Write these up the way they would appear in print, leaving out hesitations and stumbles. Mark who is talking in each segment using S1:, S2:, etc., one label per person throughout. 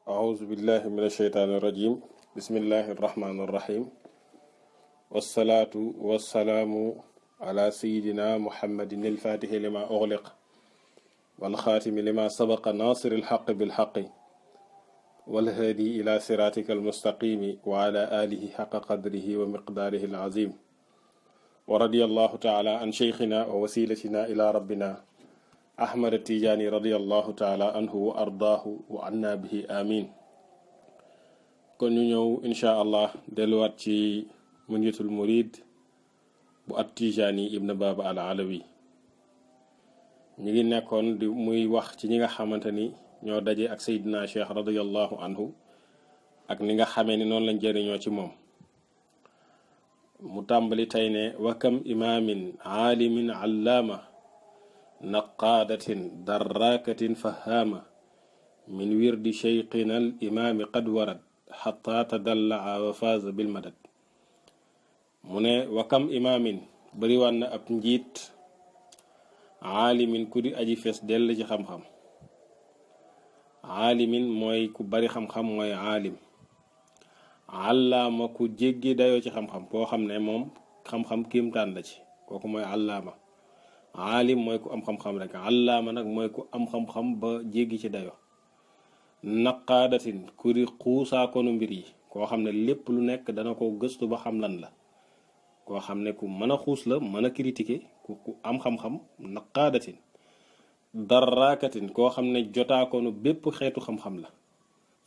S1: أعوذ بالله من الشيطان الرجيم بسم الله الرحمن الرحيم والصلاة والسلام على سيدنا محمد الفاتح لما أغلق والخاتم لما سبق ناصر الحق بالحق والهادي إلى صراطك المستقيم وعلى آله حق قدره ومقداره العظيم ورضي الله تعالى عن شيخنا ووسيلتنا إلى ربنا أحمد التيجاني رضي الله تعالى عنه وأرضاه وعنا به آمين. kon ñu ñëw incha allah delluwaat ci munyatul murid bu at Tijaani ibn Baba al Alawi. ñi ngi nekkoon di muy wax ci ñi nga xamante ni ñoo daje ak Seydina Cheikh radiyallahu anhu ak ni nga xamee ni noonu lañ jëriñoo ci moom. mu tàmbali tey ne wakam imaamin aalimin allaama naqaadatin darrakatin fahaama min wirdi cheyqina al imaami qad warad xataa tadallaa wa faaza bil madad. mu ne wakam imaamin bariwaan na ab njiit aalimin ku di aji fees dell ci xam-xam. aalimin mooy ku bari xam-xam mooy aalim. allaama ku jéggi dayoo ci xam-xam koo xam ne moom xam-xam kéemtaan la ci kooku mooy allaama. aalim mooy ku am xam-xam rek allaama nag mooy ku am xam-xam ba jéggi ci dayo. naqaadatin ku di xuusaakonu mbir yi koo xam ne lépp lu nekk dana ko gëstu ba xam lan la koo xam ne ku mën a xuus la mën a critiquer ku am xam-xam naqaadatin. darraakatin koo xam ne jotaakonu bépp xeetu xam-xam la.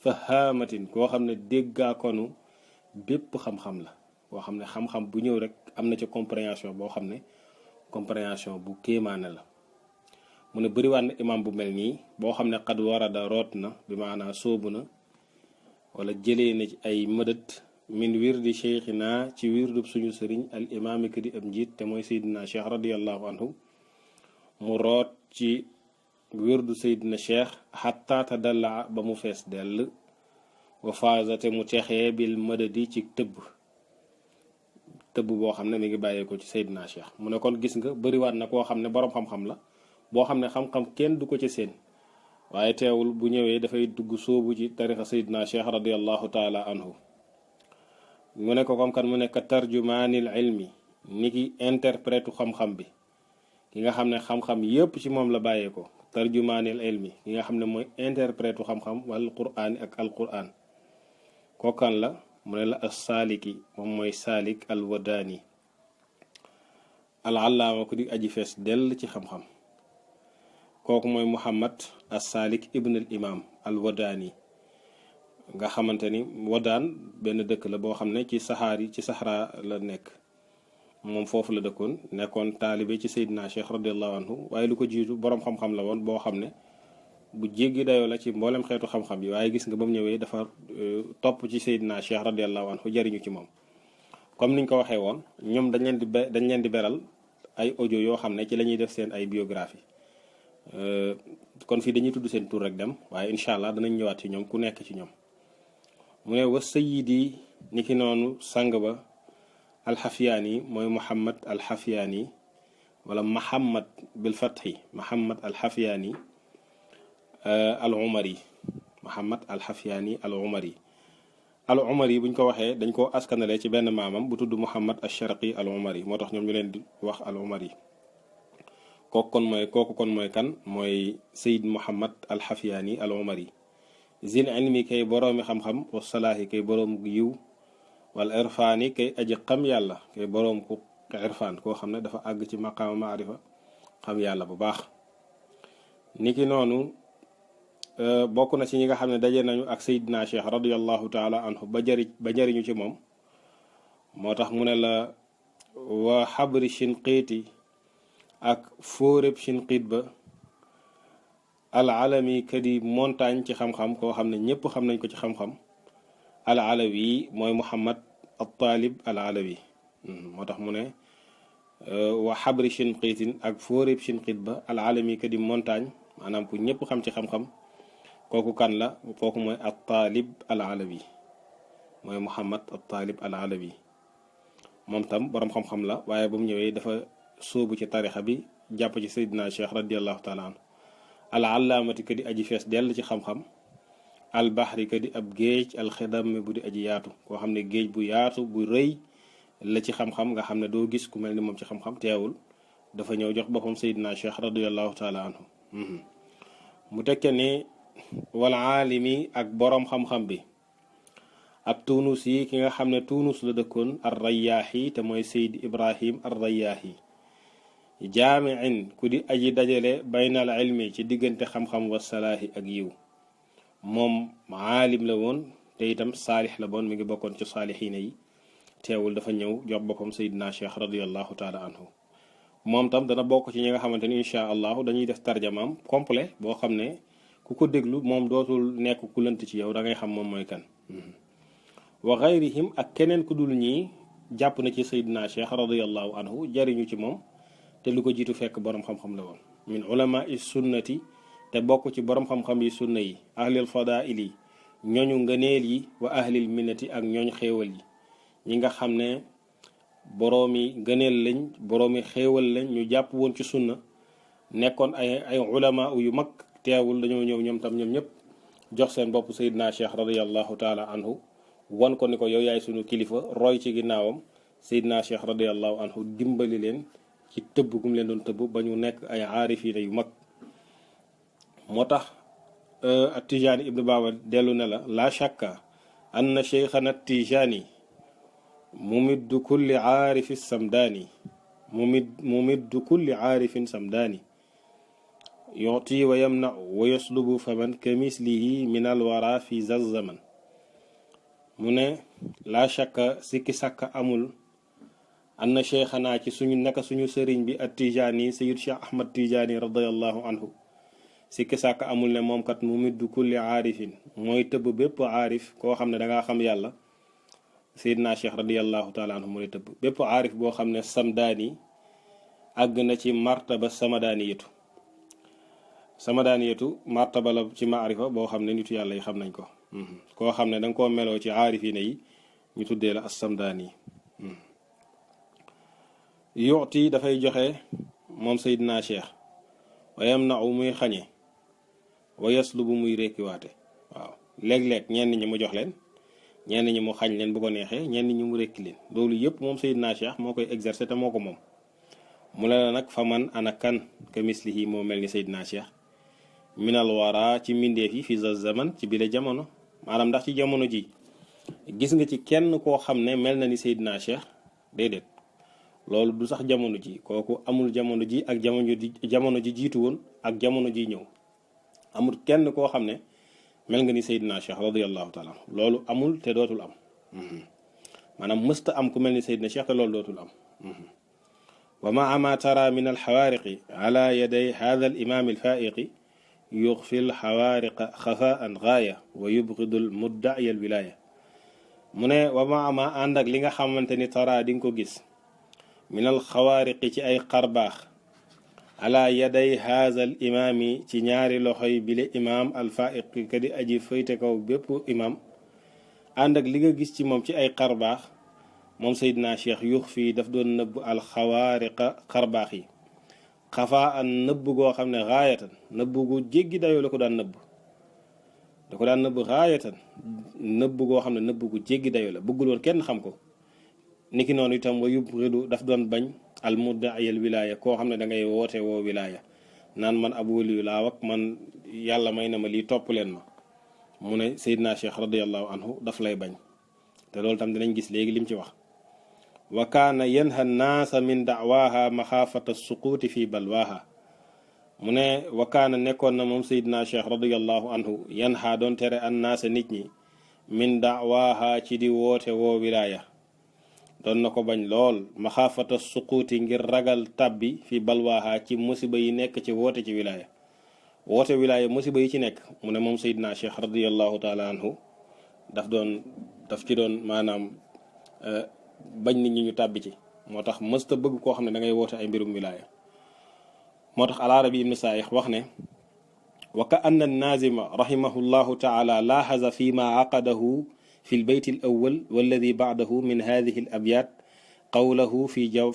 S1: fahaamatin koo xam ne déggaakonu bépp xam-xam la koo xam ne xam-xam bu ñëw rek am na ci compréhension boo xam ne compréhension bu kéemaane la. mu ne bëriwaat na imam bu mel nii boo xam ne xad warada root na bi maanaa sóobu na wala jëlee na ci ay mëdët min wirdi cheikhina ci wirdub suñu sëriñ al imaami ka di ab njiit te mooy Seydina Cheikh radiallahu anhu mu root ci wirdu Seydina Cheikh xataa tadallaa ba mu fees dell wa faazate mu texee bil mëdëdi ci tëbb boo xam ne mi ngi bàyyee ko ci Seydina Cheikh. mu ne kon gis nga bëriwaat na koo xam ne boroom xam-xam la boo xam ne xam-xam kenn du ko ci seen waaye teewul bu ñëwee dafay dugg sóobu ci tarixa Seydina Cheikh radiallahu taala anhu. mu ne ko comme kan mu nekk tarjumaanil ilmi ni ki interprète xam-xam bi ki nga xam ne xam-xam yépp ci moom la bàyyee ko. tarjumaanil ilmi ki nga xam ne mooy interprète xam-xam wal quraani ak al quraan kookan la mu ne la as saaliki moom mooy saalik al wadaani al allaama ko di aji fees dell ci xam-xam kooku mooy Muhammad as saalik ibn al imam al wadaani nga xamante ni wadaan benn dëkk la boo xam ne ci saxaar yi ci saxara la nekk moom foofu la dëkkoon nekkoon taalibe ci Seydina Cheikh radiallahu anhu waaye lu ko jiitu boroom xam-xam la woon boo xam ne bu jéggi dayoo la ci mboolem xeetu xam-xam yi waaye gis nga ba mu ñëwee dafa topp ci Seydina Cheikh radiallahu anhu jariñu ci moom. comme niñ ko waxee woon ñoom dañ leen di beral ay audio yoo xam ne ci la ñuy def seen ay biographie kon fii dañuy tudd seen tur rek dem waaye incha allah danañ ñëwaat ci ñoom ku nekk ci ñoom. mu ne wa sayidi ni ki noonu sang ba alxafiyaani mooy Muhammad alxafiyaani wala Muhammad bil fathi Muhammad alxafiyaani al umari Muhammad alxafiyaani al umari al umari buñ ko waxee dañ koo askanale ci benn maamam bu tudd Muhammad alsharqi al umari moo tax ñoom ñu leen di wax al umari. kooku kon mooy kan mooy Seyd Muhammad alxafiyaani al umari zil ilmi kay boroomi xam-xam wa salaahi kay boroom yiw wal irfaani kay aji xam yàlla kay boroom ku irfaan koo xam ne dafa àgg ci maqaama maarifa xam yàlla bu baax. niki noonu bokk na ci ñi nga xam ne daje nañu ak Seydina Cheikh radiallahu taala anhu ba jariñu ci moom moo tax mu ne la wa xabri shinqiiti ak fóoreb shinqiit ba al alami kadi montagne ci xam-xam koo xam ne ñëpp xam nañ ko ci xam-xam al alawi mooy Muhammad al Taalib al alawi moo tax mu ne wa xabri shinqiitin ak fóoreb shinqiit ba al alami kadi montagne maanaam ku ñëpp xam ci xam-xam kooku kan la kooku mooy al Taalib al alawi mooy Muhammad al Taalib al alawi moom tam boroom xam-xam la waaye ba mu ñëwee dafa sóobu ci tarixa bi jàpp ci Seydina Cheikh radiallahu taala anhu al allaamati ka di aji fees dell ci xam-xam albahri ka di ab géej alxidam bu di aji yaatu koo xam ne géej bu yaatu bu rëy la ci xam-xam nga xam ne doo gis ku mel ni moom ci xam-xam teewul dafa ñëw jox boppam Seydina Cheikh radiallahu taala anhu mu tekke ni wal aalimi ak boroom xam-xam bi ak tunus yi ki nga xam ne tunus la dëkkoon ar rayaahi te mooy Seyd Ibrahim ar rayaahi jaamiin ku di aji dajale baynal ilmi ci diggante xam-xam wa salaahi ak yiw moom aalim la woon te itam saalix la woon mi ngi bokkoon ci saalixiina yi teewul dafa ñëw jox boppam Seydina Cheikh radiallahu taala anhu moom tam dana bokk ci ñi nga xamante ni incha allahu dañuy def tarjamaam complet boo xam ne ku ko déglu moom dootul nekk ku lënt ci yow da ngay xam moom mooy kan wa gayrihim ak keneen ku dul ñii jàpp na ci Seydina Cheikh radiallahu anhu jariñu ci moom te lu ko jiitu fekk borom xam-xam la woon min ulama is sunnati te bokk ci borom xam-xam yi sunna yi ahlil fadail yi ñooñu ngëneel yi wa ahlil minnati ak ñooñ xéewal yi ñi nga xam ne boroomi ngëneel lañ boroomi xéewal lañ ñu jàpp woon ci sunna nekkoon ay ulama yu mag teewul dañoo ñëw ñoom tam ñoom ñëpp jox seen bopp Seydina Cheikh radiallahu taala anhu wan ko ni ko yow yaay sunu kilifa roy ci ginnaawam Seydina Cheikh radiallahu anhu dimbali leen ci tëbb gum leen doon tëbb ba ñu nekk ay aarifiina yu mag moo tax Tijaani ibnu Baaba dellu ne la shakka anna cheikhana Tijaani mumiddu kulli aarifin samdaani mumiddu kulli aarifin samdaani yuti wa yamna wa yaslubu faman kamislihi min alwara fi zazzaman mu ne la shakka sikki sàkka amul anna cheikhana ci suñu naka suñu sëriñ bi at Tijaani sayid Cheikh Ahmad Tijaani radiallahu anhu sikki sàkk amul ne moom kat mu middu kulli aarifin mooy tëbb bépp aarif koo xam ne dangaa xam yàlla Seydina Cheikh radiallahu taala anhu mooy tëbb bépp aarif boo xam ne samdaani àgg na ci martaba samadaaniyatu martaba la ci maarifa boo xam ne nitu yàlla yi xam nañ ko koo xam ne danga koo meloo ci aarifina yi ñu tuddee la as samdaani yuti dafay joxe moom Seydina Cheikh wayam na u muy xañe wa yaslubu muy rekkiwaate waaw léeg-léeg ñenn ñi mu jox leen ñenn ñi mu xañ leen bu ko neexee ñenn ñi mu rekki leen loolu yëpp moom Seydina Cheikh moo koy exercer te moo ko moom mu la nag fa man ana kan ka mislihi moo mel ni Seydina Cheikh minal wara ci mbindeef yi fi zaman ci bile jamono maanaam ndax ci jamono ji gis nga ci kenn koo xam ne mel na ni Seydina Cheikh déedéet loolu du sax jamono ji kooku amul jamono ji ak jamono ji jiitu woon ak jamono ji ñëw amul kenn koo xam ne mel nga ni Seydina Cheikh radiallahu taala loolu amul te dootul am maanaam mësta am ku mel ni Seydina Cheikh te loolu dootul am wa maa ma tara min alxawaariqi ala yaday hada al imam alfaiqi yuxfi alxawaariqa xafaan gaaya wa yubgidu al muddaci al wilaya mu ne wa maa ma ànd ak li nga xamante ni tara di nga ko gis min alxawaariqi ci ay xarbaax ala yaday haazal imaam ci ñaari loxoy bile imaam alfaiq ka di aji fayte kaw bépp imaam ànd ak li nga gis ci moom ci ay xarbaax moom Seydina Cheikh yux fii daf doon nëbb alxawaariqa xarbaax yi xafaa an nëbb goo xam ne gaayatan nëbb gu jéggi dayoo la ko daan nëbb da ko daan nëbb gaayatan nëbb goo xam ne nëbb gu jéggi dayoo la bëggul woon kenn xam ko niki noonu itam wa yubghidu daf doon bañ al mudda'i al wilaya koo xam ne da ngay woote woo wilaya naan man ab waliyu laa wak man yàlla may na ma lii topp leen ma mu ne Seydina Cheikh radiallahu anhu daf lay bañ te loolu tam dinañ gis léegi lim ci wax wa kaana yanha naasa min da'waha maxaafata suquuti fi balwaha mu ne wa kaana nekkoon na moom Seydina Cheikh radiallahu anhu yanha doon tere an naasa nit ñi min da'waha ci di woote woo wilaya doon na ko bañ lool maxaafata suquuti ngir ragal tabbi fi balwaaha ci musiba yi nekk ci woote ci woote wilaya musiba yi ci nekk mu ne moom Seydina Cheikh radiallahu taala anhu daf ci doon maanaam bañ nit ñi ñu tàbbi ci moo tax mësta bëgg koo xam ne da ngay woote ay mbirum wilaya moo tax al-Arabi ibn Saayix wax ne wa ka anna an-naazima rahimahullahu taala laahaza fi ma aqadahu في البيت الأول والذي بعده من هذه الأبيات قوله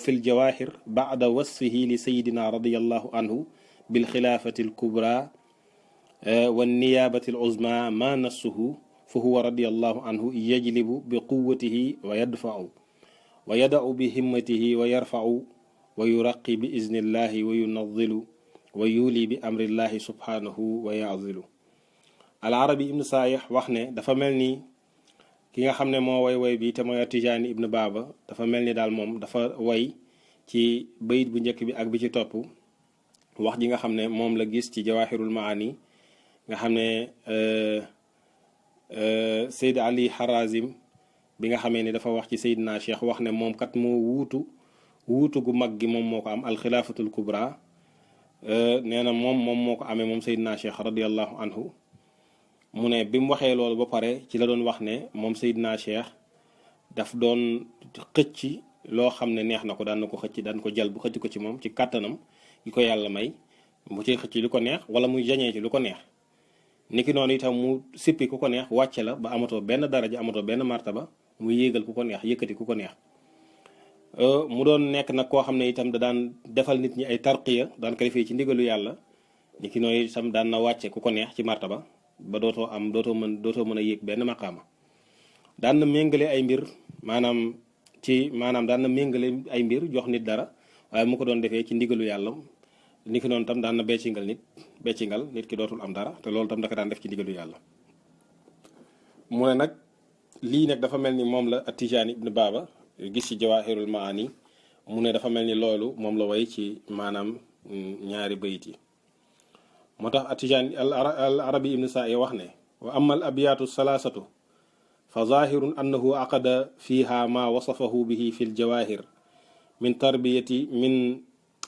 S1: في الجواهر بعد وصفه لسيدنا رضي الله عنه بالخلافة الكبرى wa niyaabati al uzma ma nassuhu fa huwa radiallahu anhu yajlibu bi quwatihi wa yadfau wa yadau bi himmatihi wa yarfau wa yuraqi bi iznillahi wa yunadilu wa yuuli bi amrillahi subhanahu wa yazilu. al arabi ibnu saayix wax ne dafa mel ni ki nga xam ne moo way bi te mooy Tijaani ibnu Baaba dafa mel ni daal moom dafa way ci bayit bu njëkk bi ak bi ci topp wax ji nga xam ne moom la gis ci jawahirul maani nga xam ne Seyd Ali Harazim bi nga xamee ni dafa wax ci Seydina Cheikh wax ne moom kat moo wuutu gu mag gi moom moo ko am alxilaafatul kubra nee na moom moo ko amee moom Seydina Cheikh radiallahu anhu. mu ne bi mu waxee loolu ba pare ci la doon wax ne moom Seydina Cheikh daf doon xëcc loo xam ne neex na ko daan na ko xëcc daan ko jël bu xëcc ko ci moom ci kàttanam gi ko yàlla may mu ciy xëcc lu ko neex wala muy jañee ci lu ko neex. niki noonu itam mu sippi ku ko neex wàcce la ba amatoo benn daraja amatoo benn martaba mu yéegal ku ko neex yëkkati ku ko neex. mu doon nekk nag koo xam ne itam da daan defal nit ñi ay tarqiya daan ko defee ci ndigalu yàlla niki noonu itam daan na wàcce ku ko neex ci martaba ba dootoo mën a yéeg benn maqaama. daan na méngale ay mbir maanaam daan na méngale ay mbir jox nit dara waaye mu ko doon defee ci ndigalu yàlla niki noonu tam daan na beccingal nit ki dootul am dara te loolu tam daka daan def ci ndigalu yàlla. mu ne nag lii nag dafa mel ni moom la Tijaani ibnu Baaba gis ci jawahirul maani mu ne dafa mel ni loolu moom la way ci maanaam ñaari bayit yi. moo tax Tijaani al arabi ibnu Sa'i wax ne wa amma al abyaatu salaasatu fa zahirun annahu aqada fiha ma wasafahu bihi fi l jawahir min tarbiyati min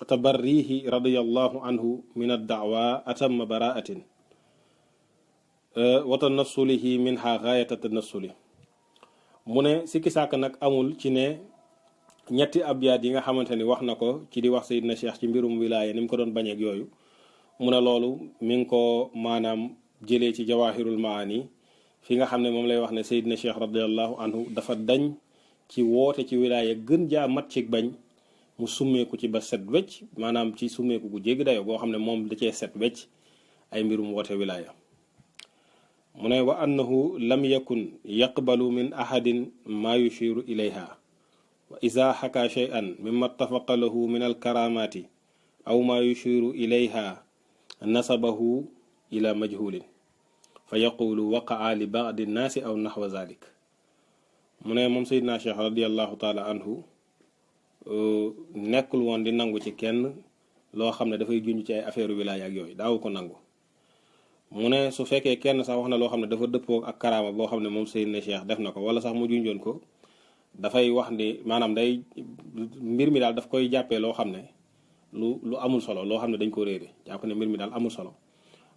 S1: tabarrihi radiyallahu anhu min ad-da'wa atamma bara'atin wa tanassulihi minha ghayata tanassuli. mu ne sikki sàkk nag amul ci ne ñetti abyaat yi nga xamante ni wax na ko ci di wax Seydina Cheikh ci mbirum wilaaya ni mu ko doon bañeek yooyu mu ne loolu mi ngi ko maanaam jëlee ci jawahirul maani fi nga xam ne moom lay wax ne Seydina Cheikh radiyallahu anhu dafa dañ ci woote ci wilaaya gën jaa mat ci bañ mu summeeku ci ba set wecc maanaam ci summeeku gu jéggi dayo boo xam ne moom da cee set wecc ay mbirum woote wilaaya. mu ne wa annahu lam yakun yaqbalu min ahadin maa yushiru ilayha wa ida xaka shay'an mimma ittafaqa lahu min alkaramati aw maa yushiru ilayha nasabahu ila majhulin fa yaqulu waqaa li baadi nnaasi aw naxwa zalik. mu ne moom Seydina Cheikh radiallahu taala anhu nekkul woon di nangu ci kenn loo xam ne dafay junj ci ay affaire wilaaya ak yooyu daawu ko nangu. mu ne su fekkee kenn sax wax na loo xam ne dafa dëppoo ak karaama boo xam ne moom Seydina Cheikh def na ko wala sax mu junjoon ko dafay wax ni maanaam day mbir mi daal daf koy jàppee loo xam ne lu amul solo loo xam ne dañ ko réere jàpp ne mbir mi daal amul solo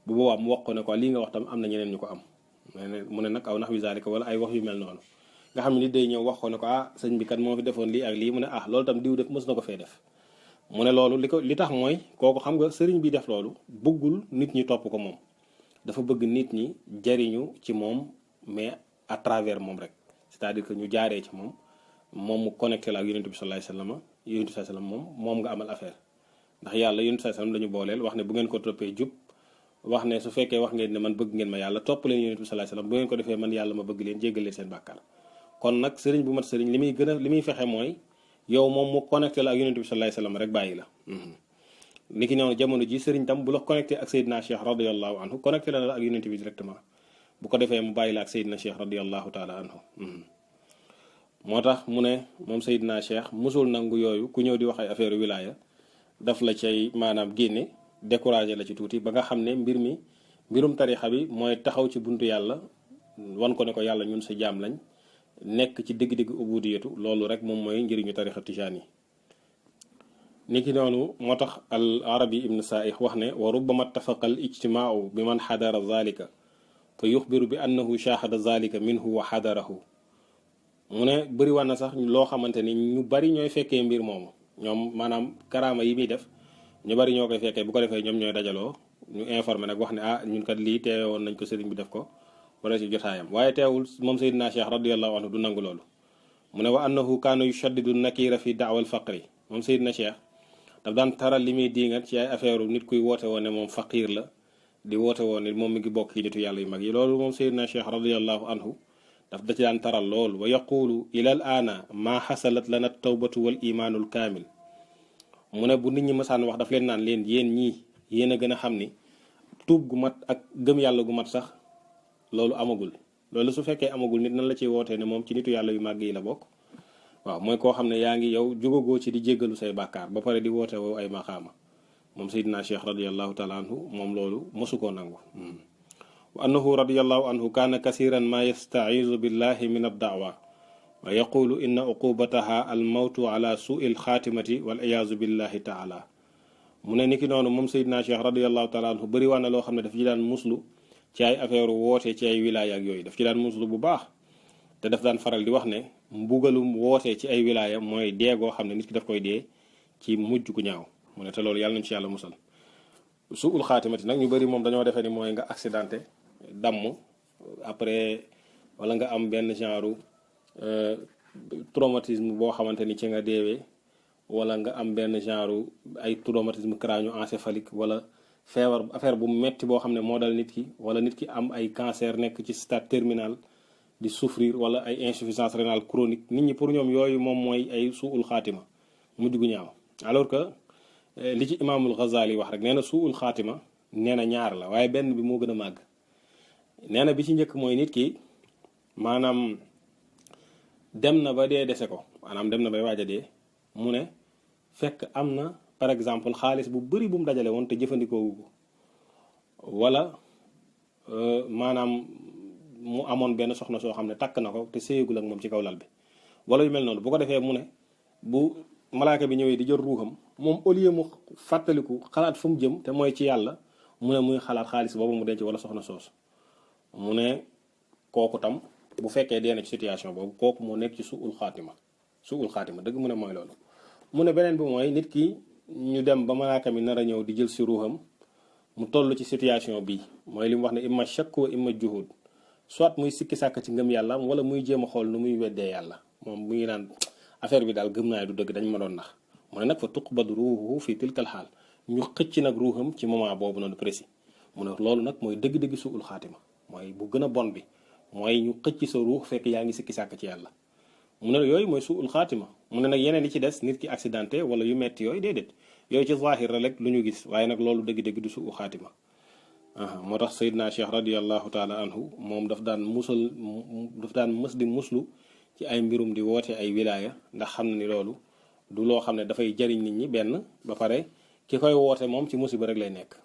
S1: bu boobaa mu wax ko ne ko lii nga wax tam am na ñeneen ñu ko am. mu ne nag aw nax wi zalika wala ay wax yu mel noonu nga xam ne nit day ñëw wax ko ne ko sëñ bi kat moo fi defoon lii ak lii mu ne loolu tam diw def mës na ko fee def. mu ne loolu li tax mooy kooku xam nga sëriñ bi def loolu bëggul nit ñi topp ko moom dafa bëgg nit ñi jariñu ci moom mais à travers moom rek c'est-à-dire que ñu jaaree ci moom mu connecté la ak yonent bi sallallahu alayhi wasallam yonent bi sallallahu alayhi wasallam moom nga amal affaire ndax yàlla yonent bi sallallahu alayhi wasallam dañu booleel wax ne bu ngeen ko toppee jub wax ne su fekkee wax ngeen ne man bëgg ngeen ma yàlla topp leen yonent bi sallallahu alayhi wasallam bu ngeen ko defee man yàlla ma bëgg leen jéggal leen seen bàkkaar. kon nag sëriñ bu mat sëriñ li muy fexe mooy yow moom mu connecté la ak yonent bi sallallahu alayhi wasallam rek bàyyi la. niki noonu jamono ji sëriñ tam bu la connecté ak Seydina Cheikh radiyallahu anhu connecté la ak yonent bi directement bu ko defee mu bàyyi la ak Seydina Cheikh radiyallahu taala anhu. moo tax mu ne moom Seydina Cheikh musul nangu yooyu ku ñëw di wax ay affaire wilaya daf la cay maanaam génne découragé la ci tuuti ba nga xam ne mbirum tarixa bi mooy taxaw ci buntu yàlla wan ko ne ko yàlla ñun sa jaam lañ nekk ci dëgg-dëgg ubudiyatu loolu rek moom mooy njëriñu tarixa tijaan yi. niki noonu moo tax al arabi ibn Sa'ih wax ne wa rubbama ittafaqa al ijtimaau bi man xadara zalika fa yuxbiru bi annahu shahada zalika minhu wa xadarahu. mu ne bëri woon na sax loo xamante ni ñu bari ñooy fekkee mbir moomu ñoom maanaam karaama yi muy def ñu bari ñoo koy fekkee bu ko defee ñoom ñooy dajaloo ñu informé nag wax ne ñun kat lii teewoon nañ ko sëriñ bi def ko wala ci jotaayam waaye teewul moom Seydina Cheikh radiyallahu anhu du nangu loolu. mu ne wa annahu kaana yushaddidu nakira fi da'wa al faqri moom Seydina Cheikh daf daan taral li muy diingat ci ay affaire nit kuy woote woon ne moom faqiir la di woote woon ni moom mi ngi bokk ci nitu yàlla yu mag yi loolu moom Seydina Cheikh radiallahu anhu daf da ci daan taral lool wa yaqulu ila al aana maa xasalat lana tawbatu wal imaanul kaamil mu ne bu nit ñi mësaan wax daf leen naan leen yéen ñii yéen a gën a xam ni tuub gu mat ak gëm yàlla gu mat sax loolu amagul loolu su fekkee amagul nit nan la ciy wootee ne moom ci nitu yàlla yu màgg yi la bokk waaw mooy koo xam ne yaa ngi yow jógagoo ci di jéggalu say bàkkaar ba pare di woote woo ay maqaama moom Seydina Cheikh radiallahu taala anhu moom loolu mosu koo nangu wa annahu radiallahu anhu kaana kasiran ma yastaizu billahi min addaawa wa yaqulu inna uqubataha al mawtu ala suui alxaatimati wal iyaazu billahi taala mu ne ni ki noonu moom Seydina Cheikh radiallahu taala anhu bëri waa na loo xam ne daf ci daan muslu ci ay affaire woote ci ay wilaaya ak yooyu daf ci daan muslu bu baax te daf daan faral di wax ne mbugalum woote ci ay wilaaya mooy dee goo xam ne nit ki daf koy dee ci mujj ku ñaaw mu ne te loolu yàlla nañ ci yàlla musal suul xaatimati nag ñu bëri moom dañoo defee ni mooy nga accidenté damm après wala nga am benn genre traumatisme boo xamante ni ci nga deewee wala nga am benn genre ay traumatisme crânio-encéphalique wala feebar affaire bu metti boo xam ne moo dal nit ki wala nit ki am ay cancer nekk ci stade terminal di souffrir wala ay insuffisance rénale chronique nit ñi pour ñoom yooyu moom mooy ay suul xaatima mujj gu ñaaw alors que li ci imaamul Ghazali wax rek nee na suul xaatima nee na ñaar la waaye benn bi moo gën a màgg nee na bi ci njëkk mooy nit ki maanaam dem na ba dee dese ko maanaam dem na bay waaj a dee mu ne fekk am na par exemple xaalis bu bari bu mu dajale woon te jëfandikoo wu ko wala maanaam mu amoon benn soxna soo xam ne takk na ko te séyagul ak moom ci kaw lal bi wala yu mel noonu bu ko defee mu ne bu malaaka bi ñëwee di jël ruuxam moom au lieu mu fàttaliku xalaat fu mu jëm te mooy ci yàlla mu ne muy xalaat xaalis boobu mu denc wala soxna soosu mu ne kooku tam bu fekkee dee na ci situation boobu kooku moo nekk ci suul xaatima dëgg mu ne mooy loolu mu ne beneen bi mooy nit ki ñu dem ba malaaka mi nar a ñëw di jël si ruuxam mu toll ci situation bii mooy li mu wax ne imma shakk wa imma juhud soit muy sikki sàkk ci ngëm yàlla wala muy jéem a xool nu muy weddee yàlla moom mu ngi naan affaire bi daal gëm naa du dëgg dañ ma doon nax mu ne nag fa tuqbad ruuhu fi tilkal xaal ñu xëcc nag ruuxam ci moment boobu noonu précis mu ne loolu nag mooy dëgg-dëgg suul xaatima mooy bu gën a bon bi mooy ñu xëcc sa ruux fekk yaa ngi sikki sàkk ci yàlla mu ne yooyu mooy suul xaatima mu ne nag yeneen yi ci des nit ki accidenté wala yu metti yooyu déedéet yooyu ci zahir rek lu ñu gis waaye nag loolu dëgg-dëgg du suul xaatima moo tax Seydina Cheikh radiallahu taala anhu moom daf daan mës di muslu ci ay mbirum di woote ay wilaaya ndax xam na ni loolu du loo xam ne dafay jariñ nit ñi benn ba pare ki koy woote moom ci musiba rek lay nekk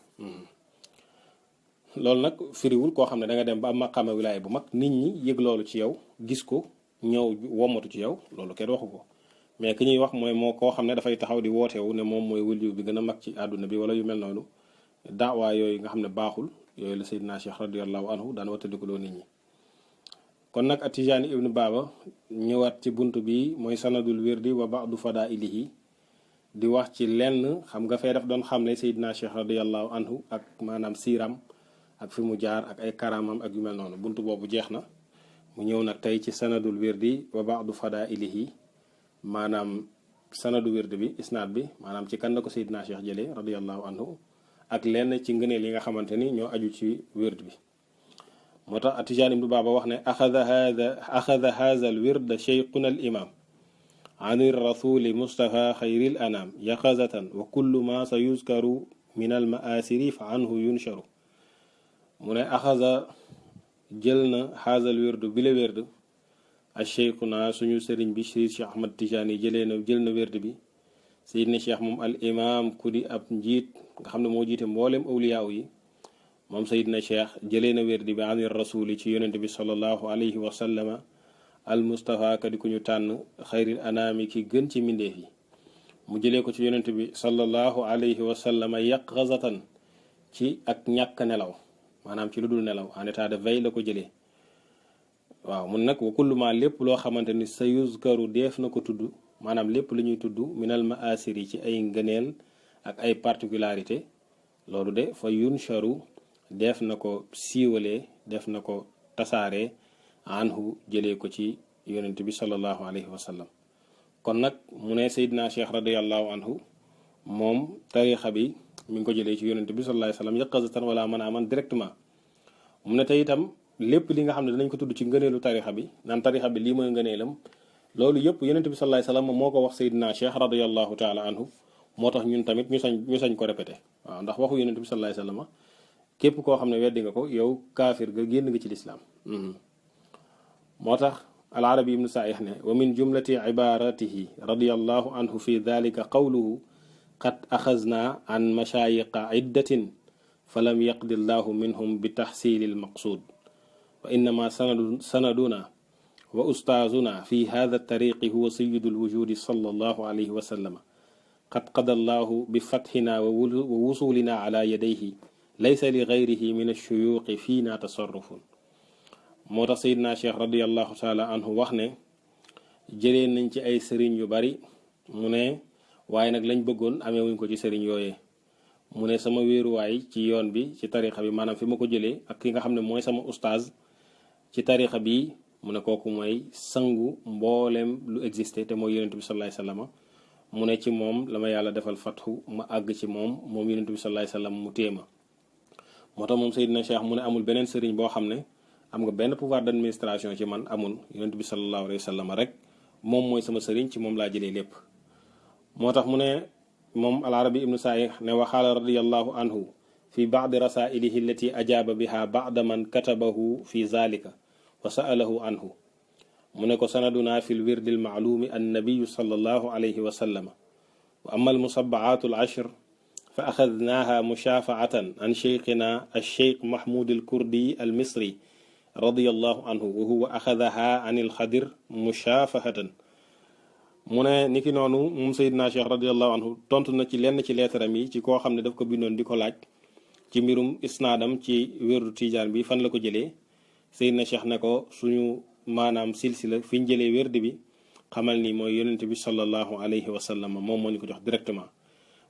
S1: loolu nag firiwul koo xam ne da nga dem ba am maqaama wilaaya bu mag nit ñi yëg loolu ci yow gis ko ñëw wommatu ci yow loolu kenn waxu ko mais ki ñuy wax mooy moo koo xam ne dafay taxaw di wootewu ne moom mooy wëliyu bi gën a mag ci àdduna bi wala yu mel noonu daawaa yooyu nga xam ne baaxul yooyu la Seydina Cheikh radiallahu anhu daan wattandikuloo nit ñi kon nag Atijaani ibnu Baaba ñëwaat ci bunt bi mooy sanadul wirdi wa ba'du fadailihi di wax ci lenn xam nga fee daf doon xam ne Seydina Cheikh radiallahu anhu ak maanaam siiram ak fi mu jaar ak ay karamam ak yu mel noonu bunt boobu jeex na mu ñëw nag tey ci sanadul wirdi wa ba'du fadailihi maanaam sanadu wirdi bi isnaad bi maanaam ci kan la ko Seydina Cheikh jëlee radiallahu anhu ak lenn ci ngëneel yi nga xamante ni ñoo aju ci wird bi moo tax Atijaan ibnu Baaba wax ne axada haza al wirda cheikhuna al imam an rasuli mustafa xayril anam yaqazatan wa kullu ma sa yuskaru min al maasiri fa anhu yunsharu mu ne axada jël na haza al wirdu bi la wird a cheikhuna suñu sëriñ bi Cheikh Ahmad Tijaani jël na wird bi Seydina Cheikh moom al imam ku di ab njiit nga xam ne moo jiite mboolem awliyaaw yi moom Seydina Cheikh jëlee na wérdi bi anir rasuli ci yonente bi sallallahu alayhi wa sallama al mustafa ka di ku ñu tànn xayril anaami ki gën ci mbindeef yi mu jëlee ko ci yonente bi sallallahu alayhi wa sallama yaqazatan ci ak ñàkk nelaw maanaam ci lu dul nelaw en état de veille la ko jëlee waaw mun nag wa kullu ma lépp loo xamante ni sa yuzkaru def na ko tudd maanaam lépp lu ñuy tudd minal maasir yi ci ay ngëneel ak ay particularité loolu de fa yunsharu def na ko siiwalee def na ko tasaare anhu jëlee ko ci yonent bi sallallahu alayhi wa sallam kon nag mu ne Seydina Cheikh radiallahu anhu moom tarixa bi mi ngi ko jëlee ci yonent bi sallallahu alayhi wasallam yaqazatan wala manaaman directement. mu ne te itam lépp li nga xam ne dinañ ko tudd ci ngëneelu tarixa bi naan tarixa bi lii mooy ngëneelam loolu yëpp yonent bi sallallahu alayhi wasallam moo ko wax Seydina Cheikh radiyallahu taala anhu moo tax ñun tamit ñu sañ ko répété waaw ndax waxu yonent bi sallallahu alayhi wasallam képp koo xam ne weddi nga ko yow kaafir nga génn nga ci lislaam moo tax al arabi ibnu saih ne wa min jumlati ibaratihi radiyallahu anhu fi dhalika qawluhu qad axazna an mashayiqa iddatin falam yaqdi llahu minhum bi taxsili almaqsud wa innama sanaduna wa ustaazuna fi hada tariqi huwa sayidu alwujudi sallallahu alayhi wa sallam qad qada allahu bi fatxina wa wusulina ala yadayhi laysa li gayrihi min alshuyuqi fiina tasarrufun. moo tax sayidna cheikh radiallahu taala anhu wax ne jëlee nañ ci ay sëriñ yu bari mu ne waaye nag lañ bëggoon amee wuñ ko ci sëriñ yooyee mu ne sama wéeruwaay ci yoon bi ci tarixa bi maanaam fi ma ko jëlee ak ki nga xam ne mooy sama ustaaz ci tarixa bi mu ne kooku mooy sangu mboolem lu existé te mooy yonent bi sallallahu alayhi wasallam mu ne ci moom la ma yàlla defal fatxu ma àgg ci moom yonent bi sallallahu alayhi wasallam mu téema moo tax moom Seydina Cheikh mu ne amul beneen sëriñ boo xam ne am nga benn pouvoir d'administration ci man amul yonent bi sallallahu alayhi wasallam rek moom mooy sama sëriñ ci moom laa jëlee lépp. moo tax mu ne moom al arabi ibnu saih ne waxaala radiyallahu anhu fi baadi rasailihi allati ajaaba biha baada man katabahu fi zalika wa sa'alahu anhu mu ne ko sanaduna fi lwirdi almaaluumi annabiyu sallallahu alayhi wa sallam wa ama almusabaatu alashir fa axadnaaha mushafaatan an cheikhina alcheikh mahmud alkurdi almisri radiyallahu anhu wa huwa axadaha an alxadir mushafahatan mu ne niki noonu moom Seydina Cheikh radiyallahu anhu tontu na ci lenn ci leetaram yi ci koo xam ne daf ko bindoon di ko laaj ci mbirum isnaadam ci wérdu tijaan bi fan la ko jëlee Seydina Cheikh ne ko suñu maanaam silsila fi ñu jëlee wérdi bi xamal ni mooy yonent bi sallallahu alayhi wa sallam moom moo ñu ko jox directement.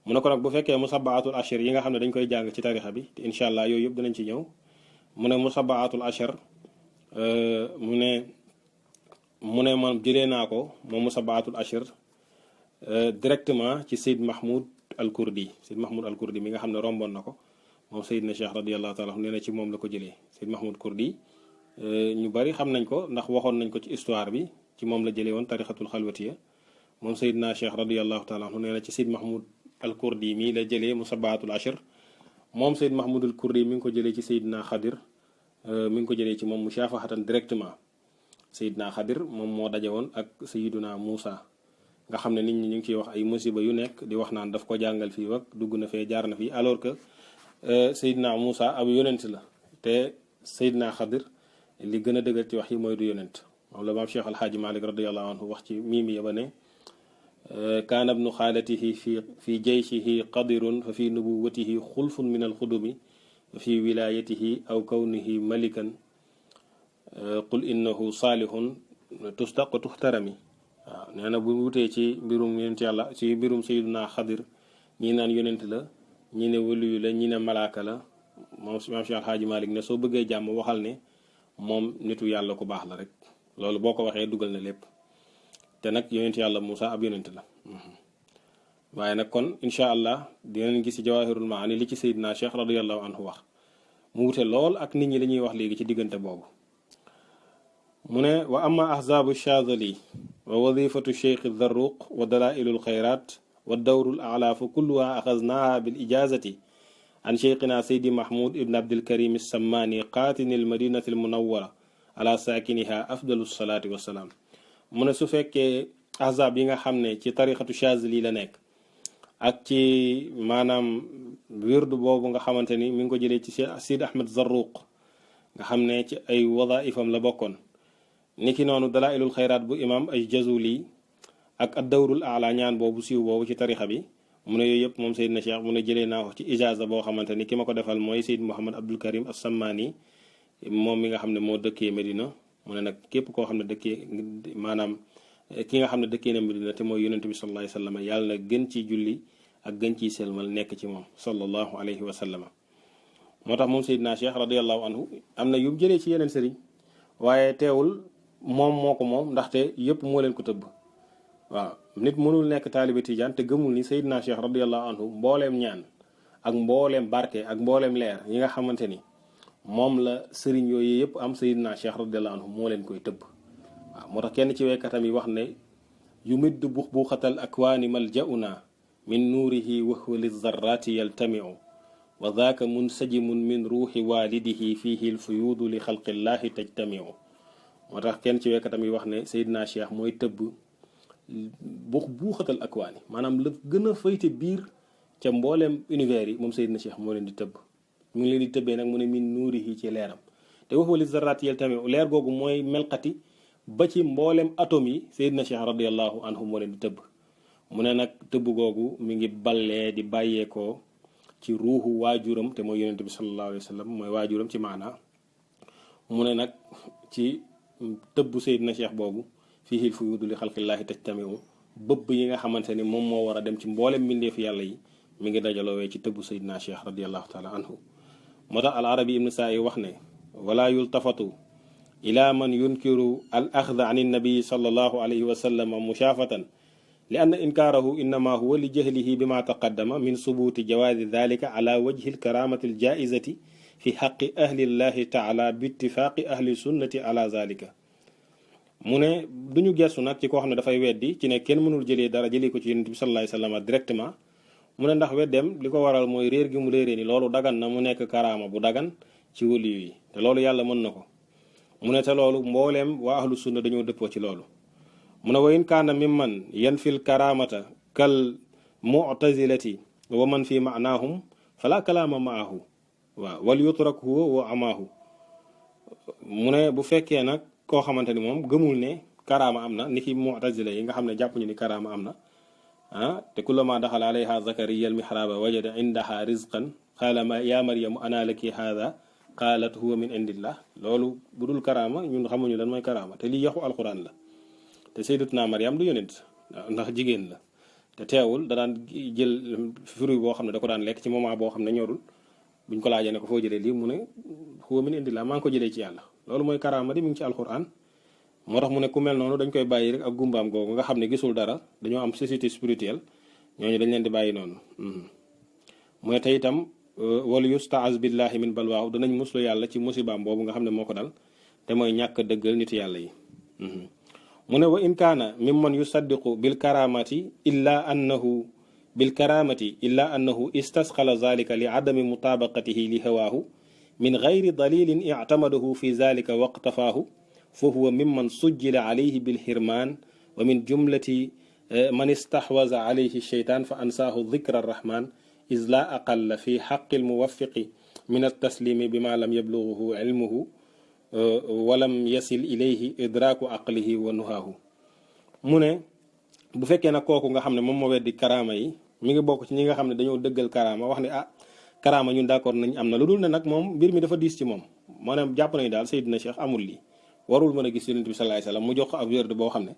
S1: mu ne ko nag bu fekkee musabaatul ashir yi nga xam ne dañ koy jàng ci tarixa bi te incha allah yooyu yëpp dinañ ci ñëw mu ne musabaatul ashir mu ne man jëlee naa ko moom musabaatul ashir directement ci Seyd Mahmoud al Kurdi Seyd Mahmoud al Kurdi mi nga xam ne romboon na ko moom Seydina Cheikh radiyallahu taala nee na ci moom la ko jëlee Seyd Mahmoud Kurdi ñu bari xam nañ ko ndax waxoon nañ ko ci histoire bi ci moom la jëlee woon tarixatul xalwatiya moom Seydina Cheikh radiyallahu taala nee na ci Seyd Mahmoud al Kurdi mii la jëlee musabaatul ashir moom Seyd Mahmoud al Kurdi mi ngi ko jëlee ci Seydina Xadir mi ngi ko jëlee ci moom mushafahatan directement. Seydina Xadir moom moo daje woon ak Seydina Muusa nga xam ne nit ñi ñu ngi ciy wax ay musiba yu nekk di wax naan daf ko jàngal fii wak dugg na fee jaar na fii alors que Seydina Muusa ab yonent la te Seydina Xadir li gën a dëgër ci wax yi mooy du yonent moom la maam Cheikh Alhaaji Malik radiyallahu anhu wax ci miimi ya ba ne kaana ibnu xaalatihi fi jayshihi qadirun fa fi nubuwatihi xulfun min alxudumi fa fi wilayatihi aw kawnihi malikan qul innahu saalihun tustaq tuxtarami waaw nee na bu wutee ci mbirum yonent yàlla ci mbirum Seydina Xadir ñi naan yonent la ñi ne waliyu la ñi ne malaaka la moom maam Cheikh Alhaaji Malik ne soo bëggee jàmm waxal ne moom nitu yàlla ku baax la rek loolu boo ko waxee dugal na lépp te nag yonent yàlla Muusa ab yonent la waaye nag kon incha allah dinañ gis ci Jawaahirul Maani li ci Seydina Cheikh radiyallahu anhu wax mu wute lool ak nit ñi li ñuy wax léegi ci diggante boobu mu ne wa ama ahzaabu Shaadili wa wadifatu cheikh Darruq wa dalailu lxayrat wa dawru l ala fa kulluha axaznaaha bil ijazati an cheikhina Seydi Mahmoud ibn Abdilkarim Sammaani qaatini l madinati l munawara ala saakiniha afdalu salaati wassalaam mu ne su fekkee ahzaab yi nga xam ne ci tarixatu Shaadili la nekk ak ci maanaam wirdu boobu nga xamante ni mi ngi ko jëlee ci Seydi Ahmed Zarruq nga xam ne ci ay wadaifam la bokkoon niki noonu dalailul xayraat bu imam ay jazuli ak addawrul ala ñaan boobu siiw boobu ci tarixa bi mu ne yooyu yëpp moom Seydina Cheikh mu ne jëlee naa ko ci ijaza boo xamante ni ki ma ko defal mooy Seyd Mouhamad Abdul Karim as-Sammaani moom mi nga xam ne moo dëkkee Medina mu ne nag képp koo xam ne dëkkee maanaam ki nga xam ne dëkkee na Medina te mooy yonent bi sallallahu alayhi wa sallam yàlla na gën ci julli ak gën ciy selmal nekk ci moom sallallahu alayhi wa sallam moo tax moom Seydina Cheikh radiyallahu anhu am na yu jëlee ci yeneen sëriñ waaye teewul moom moo ko moom ndaxte yëpp moo leen ko tëbb waaw nit mënul nekk taalibe tijaan te gëmul ni Seydina Cheikh radiyallahu anhu mbooleem ñaan ak mbooleem barke ak mbooleem leer yi nga xamante ni moom la sëriñ yooyu yëpp am Seydina Cheikh radiyallahu anhu moo leen koy tëbb. waaw moo tax kenn ci waykatam yi wax ne yu midd bux buuxatal akwaani maljauna min nuurihi wa huwa lizarrati yaltamiu wa daaka munsajimun min ruuxi waalidihi fihi lfuyuudu li xalqillahi tajtamiu. moo tax kenn ci waykatam yi wax ne Seydina Cheikh mooy tëbb buuxatal akwaani maanaam la gën a fayte biir ca mbooleem univers yi moom Seydina Cheikh moo leen di tëbb. mu ngi leen di tëbbee nag mu ne min nuurihi ci leeram te wax wali zarraat yel tamit leer googu mooy melxati ba ci mboolem atome yi Seydina Cheikh radiallahu anhu moo leen di tëbb. mu ne nag tëbb googu mi ngi ballee di bàyyeekoo ci ruuxu waajuram te mooy yonente bi sallallahu alayhi wa sallam mooy waajuram ci maanaa. mu ne nag ci tëbb Seydina Cheikh boobu fiihil fuyuudu li xalqillaahi tajtamiu bëbb yi nga xamante ni moom moo war a dem ci mboolem mbindeef yàlla yi mi ngi dajaloowee ci tëbb Seydina Cheikh radiallahu taala anhu. moo tax al arabi ibnu saa yi wax ne wala yultafatu ila man yunkiru al axda an innabii sallallahu alayhi wa sallam mushaafatan li anna inkaarahu innama huwa li jahlihi bima taqaddama min subuti jawaazi dalika ala wajhi alkaramati aljaizati fi xaqi ahli llahi taala bi ittifaaqi ahli sunnati ala zalika. mu ne duñu gersu nag ci koo xam ne dafay weddi ci ne kenn mënul jëlee dara jëlee ko ci yonent bi sallallahu alayhi wa sallam directement. mu ne ndax weddeem li ko waral mooy réer gi mu réeree ni loolu dagan na mu nekk karaama bu dagan ci waliyu yi te loolu yàlla mën na ko. mu ne te loolu mbooleem waa ahlu sunna dañoo dëppoo ci loolu. mu ne wa in kaana mimman yanfil karaamata kal mu'tazilati wa man fi maanaahum fala kalaama maahu waaw wal yutrak huwa wa amaahu. mu ne bu fekkee nag koo xamante ni moom gëmul ne karaama am na ni ki mu'tazila yi nga xam ne jàppuñu ni karaama am na te kullama daxala alayha zakariya almihraba wajada indaha rizqan qaala ya maryamu ana laki haada qaalat huwa min indillah. loolu bu dul karaama ñun xamuñu lan mooy karaama te lii yaxu alquran la te sayyidatuna Maryam du yonent ndax jigéen la te teewul da daan jël fruit boo xam ne da ko daan lekk ci moment boo xam ne ñorul buñ ko laajee ne ko foo jëlee lii mu ne huwa min indillah maa ngi ko jëlee ci yàlla. loolu mooy karaama di mi ngi ci alquran. moo tax mu ne ku mel noonu dañ koy bàyyi rek ak gumbaam googu nga xam ne gisul dara dañoo am cécité spirituelle ñooñu dañ leen di bàyyi noonu. mu ne te itam wala yustaaz billahi min balwaaw danañ muslu yàlla ci musibaam boobu nga xam ne moo ko dal te mooy ñàkk dëggal nit yàlla yi. mu ne wa in kaana mimman yusaddiqu bil karamati illa annahu istasqala zalika li adami mutabaqatihi li hawaahu min gayri dalilin ictamadahu fi zalika waqtafaahu fa huwa mimman sujjila alayhi bilxirmaan wa min jumlati man istaxwaza alayhi sheytaan fa ansaahu dikra arrahman is la aqalla fi xaqi almuwafiqi min altaslimi bima lam yablughu ilmuhu wa lam yasil ilayhi idraaku aqlihi wa nuhaahu. mu ne bu fekkee nag kooku nga xam ne moom moo weddi karaama yi mi ngi bokk ci ñi nga xam ne dañoo dëggal karaama wax ne karaama ñun d'accord nañ am na lu dul ne nag moom mbir mi dafa diis ci moom maanaam jàpp nañu daal Seydina Cheikh amul lii warul mën a gis yonent bi sallallahu alayhi wasallam mu jox ko ab wérd boo xam ne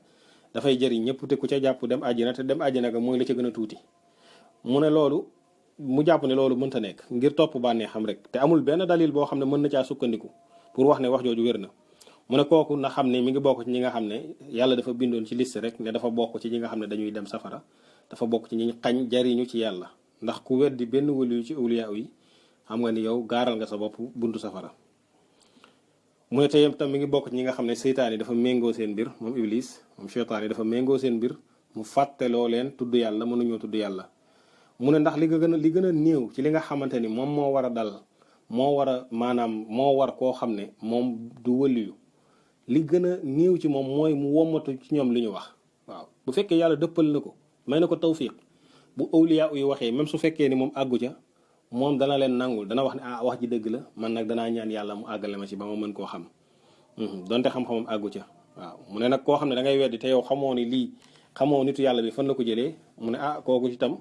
S1: dafay jëriñ ñëpp te ku ca jàpp dem àjjana te dem àjjana ga mooy la ca gën a tuuti. mu ne loolu mu jàpp ne loolu mënta nekk ngir topp bànnee xam rek te amul benn dalil boo xam ne mën na caa sukkandiku pour wax ne wax jooju wér na. mu ne kooku na xam ne mi ngi bokk ci ñi nga xam ne yàlla dafa bindoon ci liste rek ne dafa bokk ci ñi nga xam ne dañuy dem safara dafa bokk ci ñi xañ jariñu ci yàlla ndax ku weddi benn waliyu ci awliya yi xam nga ni yow gaaral nga sa bopp buntu safara. mu ne tey tam mi ngi bokk ci ñi nga xam ne seytaan yi dafa méngoo seen mbir moom iblis moom seytaan yi dafa méngoo seen mbir mu fàtteloo leen tudd yàlla mënuñoo tudd yàlla. mu ne ndax li gën a néew ci li nga xamante ni moom moo war a dal moo war a maanaam moo war koo xam ne moom du waliyu li gën a néew ci moom mooy mu wommatu ci ñoom li ñu wax. waaw bu fekkee yàlla dëppal na ko may na ko tawfiq bu awliya yi waxee même su fekkee ni moom àggu ca moom dana leen nangul dana wax ne wax ji dëgg la man nag danaa ñaan yàlla mu àggale ma ci ba ma mën koo xam donte xam-xamam àggu ca. waaw mu ne nag koo xam ne da ngay weddi te yow xamoo ni lii xamoo nitu yàlla bi fan la ko jëlee mu ne kooku itam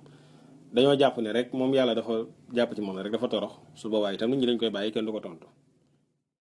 S1: dañoo jàpp ne rek moom yàlla dafa jàpp ci moom rek dafa torox su boobaa itam nit ñi dañ koy bàyyi kenn du ko tontu.